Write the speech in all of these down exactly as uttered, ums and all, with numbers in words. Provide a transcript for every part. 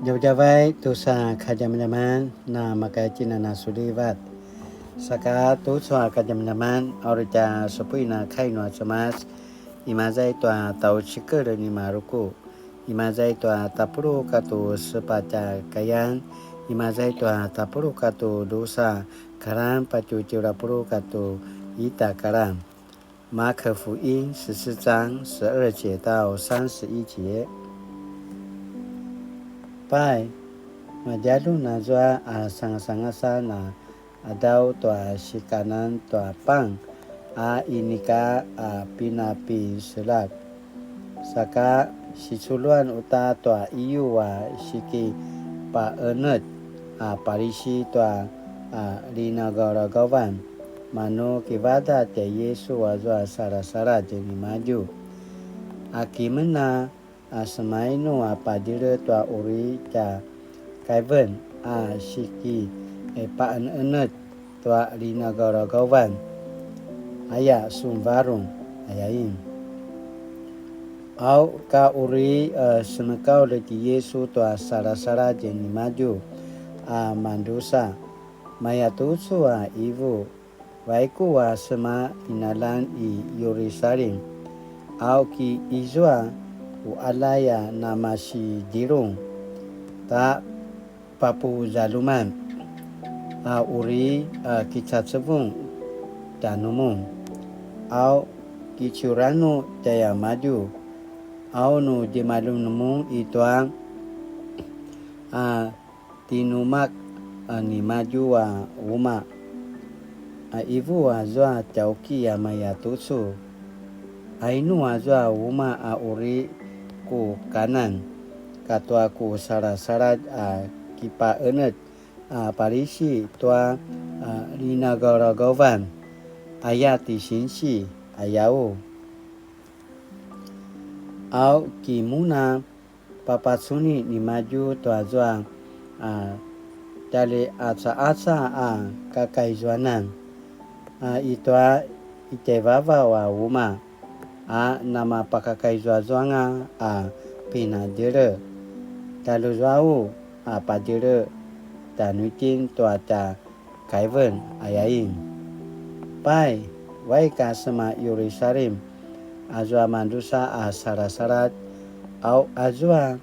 Djavadjavay tusa kadjamadjaman na makaitjinan a sulivat. Saka tucu a kadjamadjaman a uri tja supuin a kai nua Cemas, imaza i tua tjaucikel ni Maruku, imaza i tua tapuluq katua sepatj a kayan, imaza i tua tapuluq katua drusa karan patje tjelu a puluq katua ita karan. 馬可福音十四章十二節到三十一節。Pai, madjaljun azua a sangasangasan a qadaw tua sikanan tua pang a inika a pinapiselak. Saka siculuan uta tua iyu a sikipaqenetj a palisi tua a linagaugavan, manu kivadaq tjai Yisu azua salasaladj nimadju. A kimen a semainu a padjele tua uri tja kaiven a sikipaqenetj tua linagaugavan, aya sun varung, ayain. Au ka uri, e, semekaulj ti Yisu tua salasaladj nimadju a madrusa, maya tucu a ivu, vaiku a sema qinaljan i Yirusalim, au ki izua uqaljay a namasidilung, ta papuzaljuman, a uri, a, kicacevung tjanumun, au kiciuranu tjaimadju, au nu djemaljun mun i tua, a, tinumaq, a, nimadju a umaq. A ivu azua tjauki a maya tucu, ainu azua umaq a uri ku kanan katua ku salasaladj a kipaqenetj a palisi tua, a, linagaugavan, aya ti sinsi, ayau. Au ki mun a papacuni nimadju tuazua a tjaljaqacaqaca a kakaizuanan, a i tua i tjaivavaw a umaq, a namapakakaizuazuanga a pinadjele. Tjaljuzuau a padjele tjanuitjen tua tja kaiven, ayain. Pai, vaik a sema Yirusalim azua madrusa a salasaladj, au azua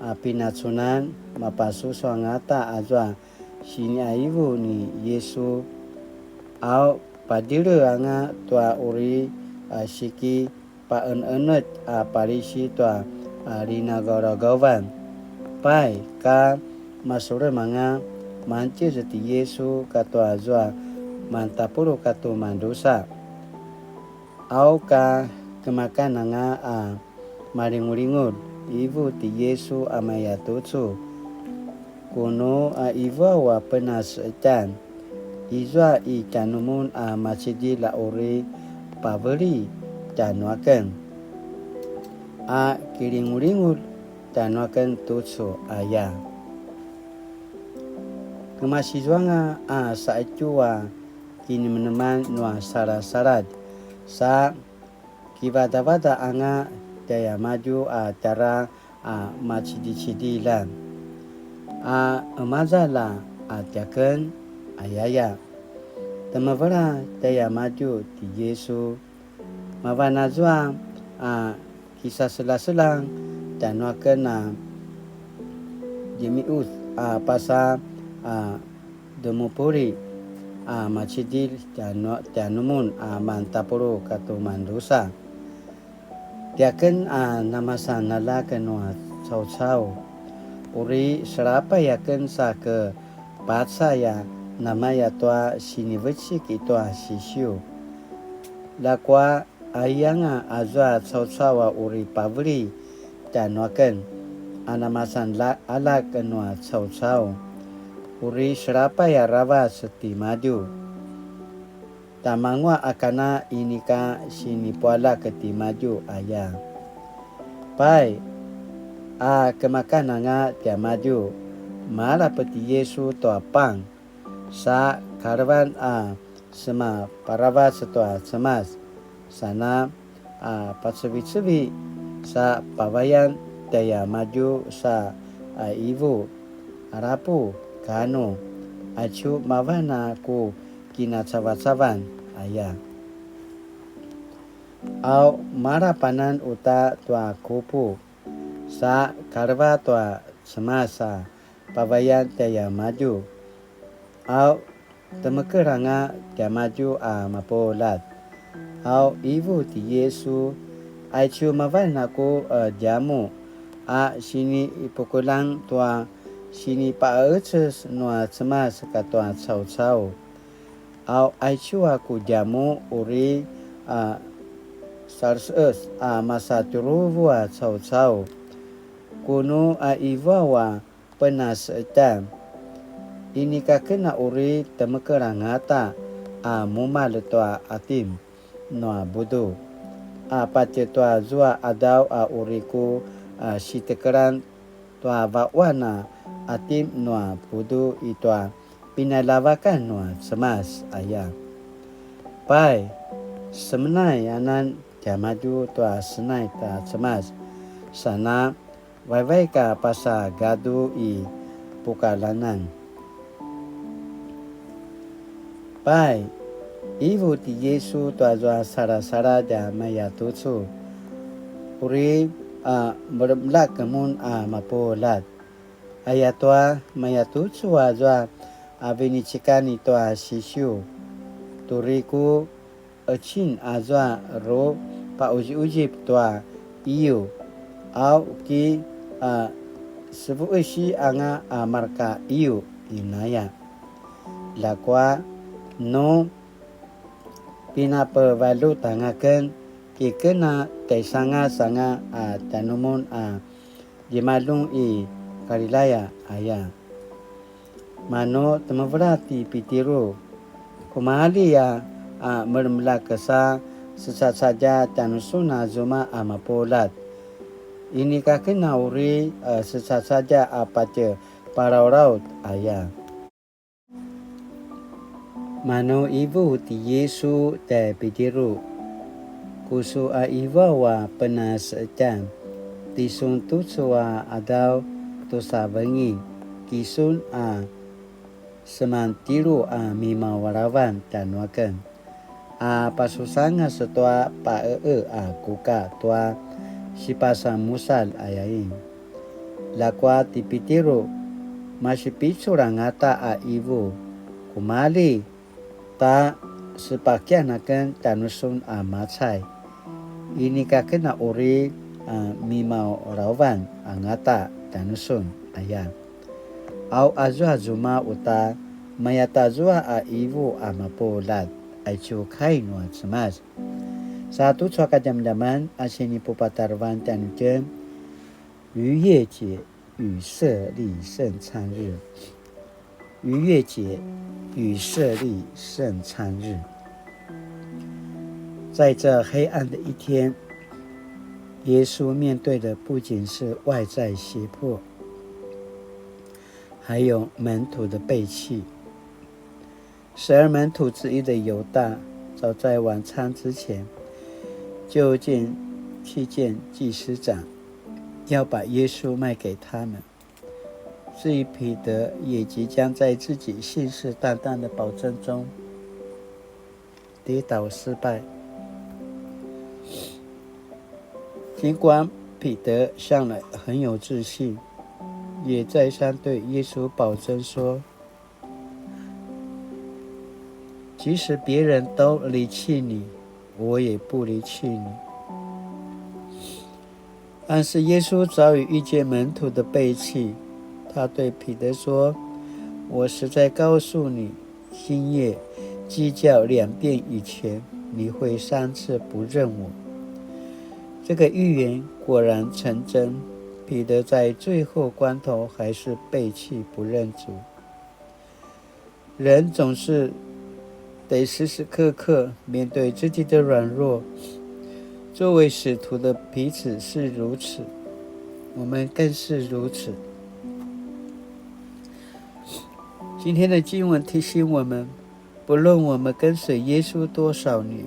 a pinacunan, mapasusu angata azua siniqaivu ni Yisu, au padjele anga tua uri, a, siki paqenqenetj a palisi tua, a, linagaugavan. Pai, ka masulem anga, mangtjez ti Yisu katua zua mantapuluq katu madrusa. Au ka kemakan anga a malingulingulj, ivu ti Yisu a maya tucu. Ku nu a ivuaw a penaseqetjan, izua i tjanumun a macidilj a uri paveli tjanuaken, a kilingulingulj tjanuaken tucu aya. Kemasizuanga a saqetju a kinemeneman nua salasaladj, sa kivadavadaq anga tjaimadju a tjara a macidicidiljan. A emazalj a tiaken, ayaya. Temevela tjaimadju ti Yisu, mavan azua a kisaselaselang tjanuaken a djemiquz a pasa a demupuli a macidilj tjanu-, tjanumun a mantapuluq katu mandrusa. Tiaken a namasan aljak nua caucau, uri selapay aken sa ke pacay a namaya tua sinivecik i tua sisiu. Ljakua aianga azua caucau a uri paveli tjanuaken, a namasan la-, aljak nua caucau, uri selapay aravac timadju. Tjamanguaq a kana inika sinipualjak timadju aya. Pai, a kemakan anga tiamadju, malap ti Yisu tua pang, sa kalevan a sema paravac tua Cemas, sana a pacevicevi sa pavayan tjaimadju sa a ivu, alapu, kanu, aicu mavan a ku kinacavacavan, aya. Au malap anan uta tua kupu, sa kaleva tua Cemas a pavayan tjaiamadju. Au temekel anga tiamadju a mapuljat. Au ivu ti Yisu, aicu mavan a ku djamuq a sinipukeljang tua sinipaqeces nua Cemas katua caucau. Au aicu a ku djamuq uri a saleseqes a masa tjuruvu a caucau, kunu a ivuaw a penaseqetjan. Inika ken a uri temekel angata a mumalj tua atim nua budu, a patje tua zua qadaw a uri ku a sitekelan tua vaquan a atim nua budu i tua pinaljavakan nua Cemas, aya. Pai, semenay anan tiamadju tua senay ta Cemas, sana vaivaik a pasa gadu i pukaljanan. Pai, ivu ti Yisu tua zua salasaladj a mayatucu, uri a melemelak mun a mapuljat. Ayatua mayatucu azua a vinecikan i tua sisiu, turi ku qecin azua ru paquziquzip tua iyu, au ki a sevuqesi anga a marka iyu, inaya. Ljakua nu pinapevaljut anga ken, ki ken a tjaisangasangas a tjanumun a djemaljun i Galilaya, aya. Manu temevela ti Pitiru, kumalji a, a melemelak sa secacadja tjanusun a zuma a mapuljat. Inika ken a uri a secacadja a patje palalaut, aya. Manu ivu ti Yisu tjai Pitiru, ku su a ivuaw a penaseqetjan, tisun tucu a qadaw tu sa vengin, kisun a seman tjelu a mimawalavan tjanuaken, a pasusangas tua paqeqe a kuka tua sipasanmusalj, ayain. Ljakua ti Pitiru, masipicul angata a ivu, kumalji, ta sepakian aken tjanusun a macay. Inika ken a uri a mimawalavan angata tjanusun, aya. Au azua zuma uta mayatazua a ivu a mapuljat, aicu kai nua Cemas. Sa tucu a kadjamadjaman a sinipupatarevan tjanuitjen, 逾越节与设立圣餐日。逾越节与设立圣餐日。在这黑暗的一天，耶稣面对的不仅是外在胁迫，还有门徒的背弃。十二门徒之一的犹大，早在晚餐之前，就见，去见祭司长，要把耶稣卖给他们。至于彼得，也即将在自己信誓旦旦的保证中跌倒失败。尽管彼得向来很有自信，也再三对耶稣保证说，即使别人都离弃你，我也不离弃你。但是耶稣早已预见门徒的背弃，他对彼得说：“我实在告诉你，今夜鸡叫两遍以前，你会三次不认我。”这个预言果然成真，彼得在最后关头还是背弃不认主。人总是得时时刻刻面对自己的软弱，作为使徒的彼得是如此，我们更是如此。今天的经文提醒我们，不论我们跟随耶稣多少年，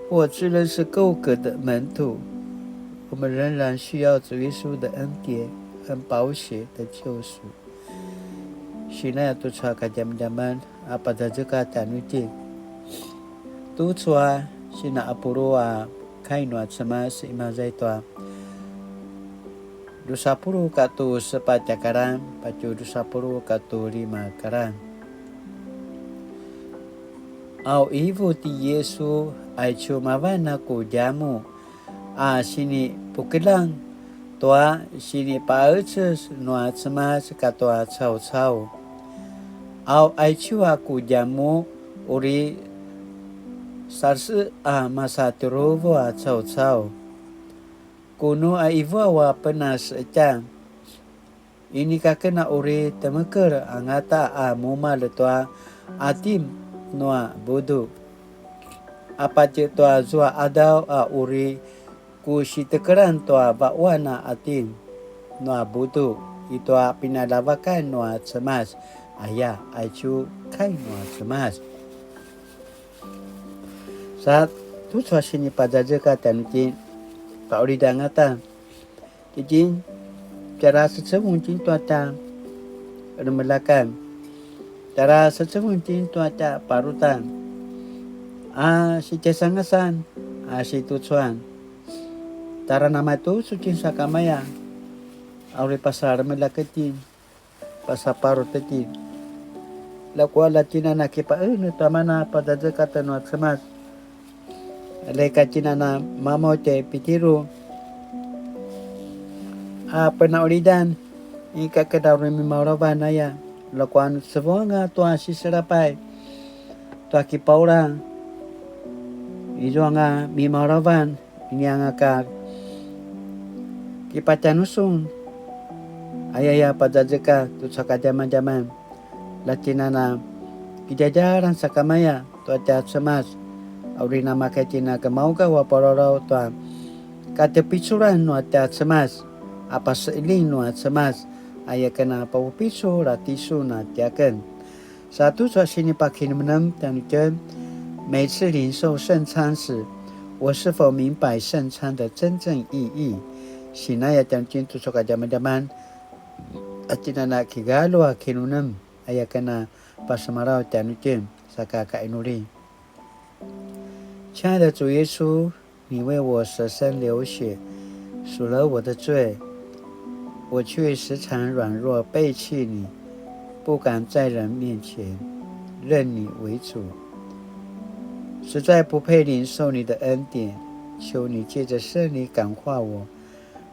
或自认是够格的门徒，我们仍然需要主耶稣的恩典跟寶血的救贖。Sinaya tucu a kadjamadjaman a pazazekatj tjanuitjen. Tucu a sinapulu a kai nua Cemas imaza i tua drusa puluq katua sepatj a karan, patje drusa puluq katua lima a karan. Au ivu ti Yesu, aicu mavan a ku djamuq a sinipukeljang tua sinipaqeces nua Cemas katua caucau. Au aicu a ku djamuq uri sase a masa tjuruvu a caucau. Ku nu a ivuaw a penas etjan. Inika ken a uri temekelj angata a mumalj tua atim nua budu. A patje tua zua qadaw a uri ku sitekelan tua vaquan a atim nua budu i tua pinaljavakan nua Cemas, aya, aicu kai nua Cemas. Sa tucu a sinipazazekatj tjanuitjen, paqulid angata. Tjitjen, tjara secevung itjen tua tja remeljakan. Tjara secevung itjen tua tja parutan. A sitjaisangasan, a situcuan. Tjara namatucu itjen sakamaya. A uri pasa remeljak itjen. Pasa parut itjen. Ljakua la itjen a nakipaqenetj tua mana pazazekatj nua Cemas. Leka itjen a namamaw tjai Pitiru. A penaqulidan, inika ken a uri mimaulavan aya. Ljakua nu cevuanga tua siselapay. Tua kipaula. Izuanga mimaulavan. Inianga ka kipatjanusun. Ayaya pazazekatj tucu a kadjamadjaman. La itjen a na kidjadjalan sakamaya tua tja Cemas. A uri namakaya itjen a gemaugaw a palawlaw tua katepiculan nua tja Cemas. A paseqeljing nua Cemas. Aya ken a papupicul a tisun a tiaken. Sa tucu a sinipakinemnem tjanuitjen, 每次領受聖餐時，我是否明白聖餐的真正意義？Sinaya tjanuitjen tucu a kadjamadjaman, a itjen a na kigalju a kinemnem, aya ken a pasemalaw tjanuitjen, saka kainuli. 親愛的主耶穌，你為我捨身流血，贖了我的罪，我卻時常軟弱背棄你，不敢在人面前認你為主，實在不配領受你的恩典，求你藉著聖靈感化我，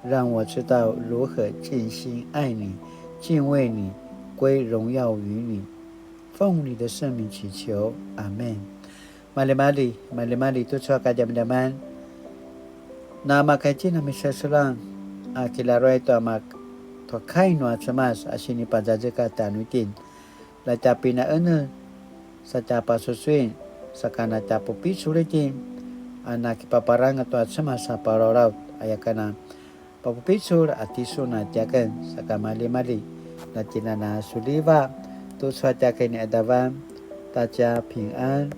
讓我知道如何盡心愛你、敬畏你、歸榮耀於你。奉你的聖名祈求，阿們。Maljimalji, maljimalji tucu a kadjamadjaman. Namakaya itjen a miseselang a kilaruay tua mak-, tua kai nua Cemas a sinipazazekatj tjanuitjen. La tja pinaqenetj, sa tja pasusuin, saka na tja pupicul itjen, a nakipaparangez tua Cemas a palawlaw, aya ken a papupicul a tisun a tiaken, saka maljimalji, na itjen a na suliva, tucu a tiaken ni Adavan, ta tja pingan,